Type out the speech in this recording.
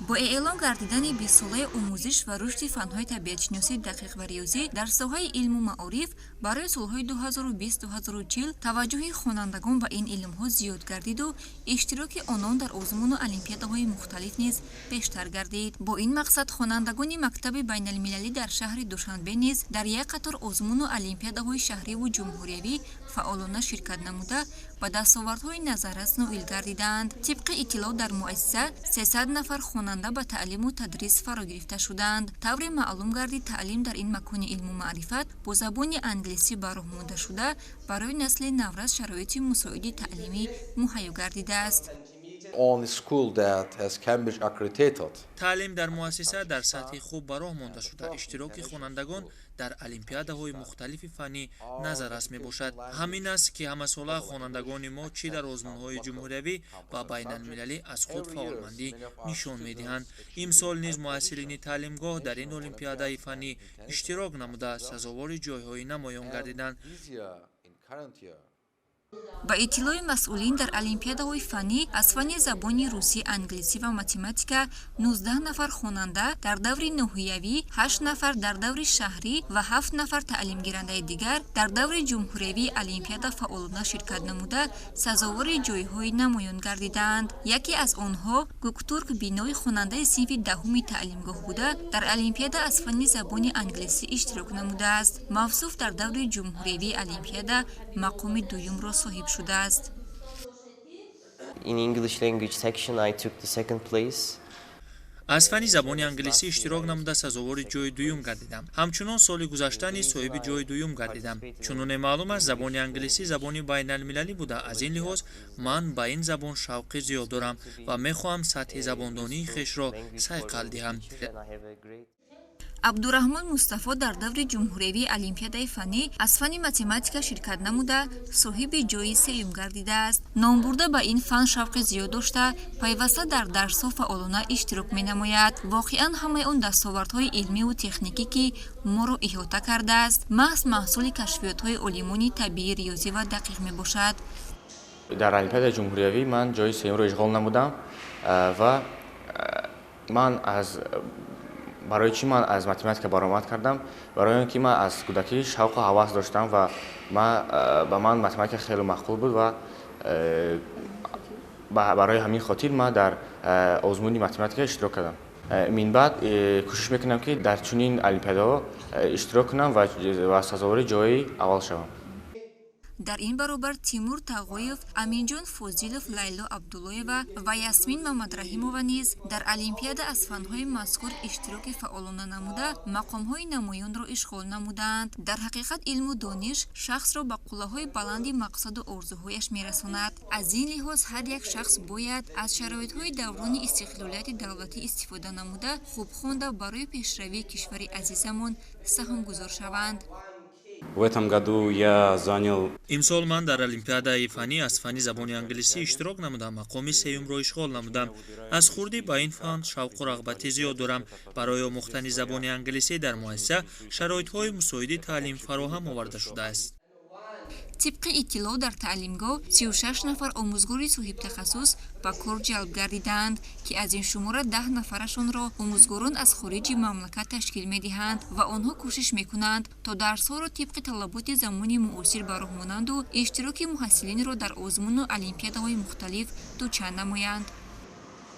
Бо эълон гардидани 20-солаи омӯзиш ва рушди фанҳои табиатшиносӣ, дақиқ ва риёзӣ дар соҳаи илму маориф барои солҳои 2020-2040, таваҷҷӯҳи хонандагон ба ин илмҳо зиёд гардиду иштироки онон дар озмуну олимпиадаҳои мухталиф низ бештар гардид. Бо ин мақсад хонандагони мактаби байналмилалӣ дар шаҳри Душанбе низ дар як қатор озмуну олимпиадаҳои шаҳриву ҷумҳуриявӣ фаъолона ширкат намуда, ба дастовардҳои назаррас ноил гардидаанд. Тибқи иттилоъ, дар муассиса 300 нафар хонанда ба таълиму тадрис фаро гирифта шудаанд. Тавре маълум гардид, таълим дар ин макони илму маърифат бо забони англисӣ ба роҳ монда шуда, барои насли наврас шароити мусоиди таълимӣ муҳайё гардидааст. Only school that has Cambridge accredited. Таълим дар муассиса дар сатҳи хуб ба роҳ монда шуда, иштироки хонандагон дар олимпиадаҳои мухталифи фаннӣ назаррас мебошад. Ҳамин аст, ки ҳамасола хонандагони мо чӣ дар озмунҳои ҷумҳуриявӣ ва байналмилалӣ аз худ фаъолмандӣ нишон медиҳанд. Имсол низ муҳассилини таълимгоҳ дар ин олимпиадаи фаннӣ иштирок намуда, сазовори ҷойҳои намоён гардиданд. Ба иттилои масъулин, дар олимпиадаҳои фаннӣ аз фанни забони русӣ, англисӣ ва математика 19 нафар хонанда дар даври ноҳиявӣ, 8 нафар дар даври шаҳрӣ ва 7 нафар таълимгирандаи дигар дар даври ҷумҳуриявии олимпиада фаъолона ширкат намуда, сазовори ҷойҳои намоён гардидаанд. Яке аз онҳо Гуктурк Биной, хонандаи синфи 10-уми таълимгоҳ буда, дар олимпиада аз фанни забони англисӣ иштирок намудааст. Мавсуф дар даври ҷумҳуриявии олимпиада мақоми дуюмро соҳиб шудааст. In English language section, I took the second place. Аз фанни забони англисӣ иштирок намуда, сазовори ҷои дуюм гардидам. Ҳамчунон соли гузашта низ соҳиби ҷои дуюм гардидам. Чуноне маълум аст, забони англисӣ забони байналмилалӣ буда, аз ин лиҳоз ман ба ин забон шавқи зиёд дорам ва мехоҳам сатҳи забондонии хешро сайқал диҳам. Абдураҳмон Мустафо дар даври ҷумҳуриявии олимпиадаи фаннӣ аз фанни математика ширкат намуда, соҳиби ҷои сеюм гардидааст. Номбурда ба ин фан шавқи зиёд дошта, пайваста дар дарсҳо фаъолона иштирок менамояд. Воқеан, ҳамаи он дастовардҳои илмиву техникӣ, ки моро иҳота кардааст, маҳз маҳсули кашфиётҳои олимони табиӣ, риёзӣ ва дақиқ мебошад. Дар олимпиадаи ҷумҳуриявӣ ман ҷои сеюмро ишғол намудам. Ва ман аз барои чӣ ман аз математика баромад кардам? Барои он ки ман аз кӯдакӣ шавқу ҳавас доштам ва ба ман математика хеле маъқул буд ва барои ҳамин хотир ман дар озмуни математика иштирок кардам. Минбаъд кӯшиш мекунам, ки дар чунин олимпиадаҳо иштирок кунам ва сазовори ҷои аввал шавам. Дар ин баробар Тимур Тағоев, Аминҷон Фозилов, Лайло Абдуллоева ва Ясмин Мамадраҳимова низ дар олимпиада аз фанҳои мазкур иштироки фаъолона намуда, мақомҳои намоёнро ишғол намудаанд. Дар ҳақиқат, илму дониш шахсро ба қуллаҳои баланди мақсаду орзуҳояш мерасонад. Аз ин лиҳоз ҳар як шахс бояд аз шароитҳои даврони истиқлолияти давлатӣ истифода намуда, хуб хонда, барои пешравии кишвари азизамон саҳмгузор шаванд. В этом году я занял Имсол ман дар олимпиадаи фаннӣ аз фанни забони англисӣ иштирок намудам, мақоми сеюмро ишғол намудам. Аз хурдӣ ба ин фан шавқу рағбати зиёд дорам. Барои омӯхтани забони англисӣ дар муассиса шароитҳои мусоиди таълим фароҳам оварда шудааст. Тибқи иттилоъ, дар таълимгоҳ 36 нафар омӯзгори соҳибтахассус ба кор ҷалб гардидаанд, ки аз ин шумора 10 нафарашонро омӯзгорон аз хориҷи мамлакат ташкил медиҳанд ва онҳо кӯшиш мекунанд, то дарсҳоро тибқи талаботи замони муосир ба роҳ монанду иштироки муҳассилинро дар озмуну олимпиадаҳои мухталиф дучанд намоянд.